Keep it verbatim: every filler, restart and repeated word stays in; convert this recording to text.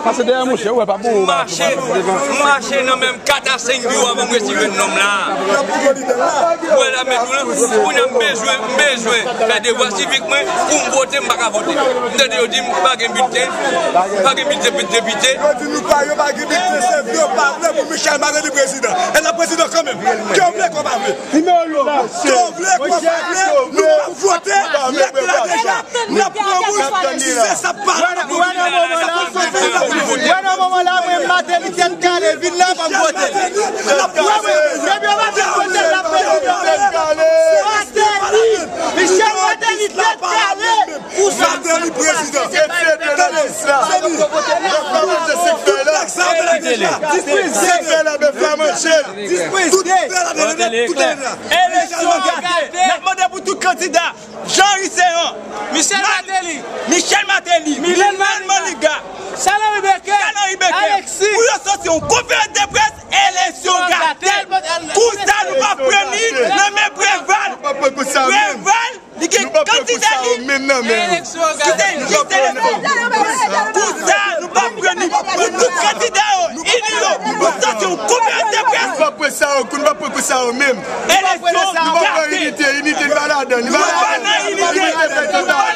Pase dèyè monchè, ou wè pa bon ou pa mache, mache nan menm kat a senk jou avan m retire nonm la. Mwen la met ou la, kounye a m bezwen, m bezwen fè devwa sivik mwen pou m vote, m pa ka vote. M tande yo di m pa gen bilten, pa gen bilten pou depite. Yo di nou pa, yo pa gen bilten, se vre, yo pa vle pou Michel Martelly prezidan. E l ap prezidan kanmenm. Ke w vle, ke w pa vle. Ke w vle, ke w pa vle, nou p ap vote, lèt la deja. N ap pran moun, si se sa pa la, n ap pran moun. Wè nan moman la, mwen, Martelly tèt kale, vin la, m ap vote. Depi yo pa vin vote, n ap vote. Martelly, Michel Martelly tèt kale. Martelly prezidan. Tande, se li. Tout nèg sa yo te la deja. Dispwezi. Tout nèg sa yo te la deja. Tout nèg la deja. Eleksyon gate. N ap mande pou tout kandida. Jean Ricean, Michel Martelly, Michel Martelly, Milen Maniga, Saint Henri Becker, Alexis, pou yo soti yon konferans de près, eleksyon gate. Kou sa nou p ap pran li nan men Preval. Preval, li gen kandida li. Eleksyon gate. Kou sa nou p ap pran li. Pou tout kandida yo, ini yo, pou soti yon konferans de près. Nou p ap pran sa yo, kou nou p ap pran kou sa yo menm. Eleksyon gate. Nou pa pran inite, inite nou pa ladan, nou pa ladan. Nou pa nan inite. Inite fè total.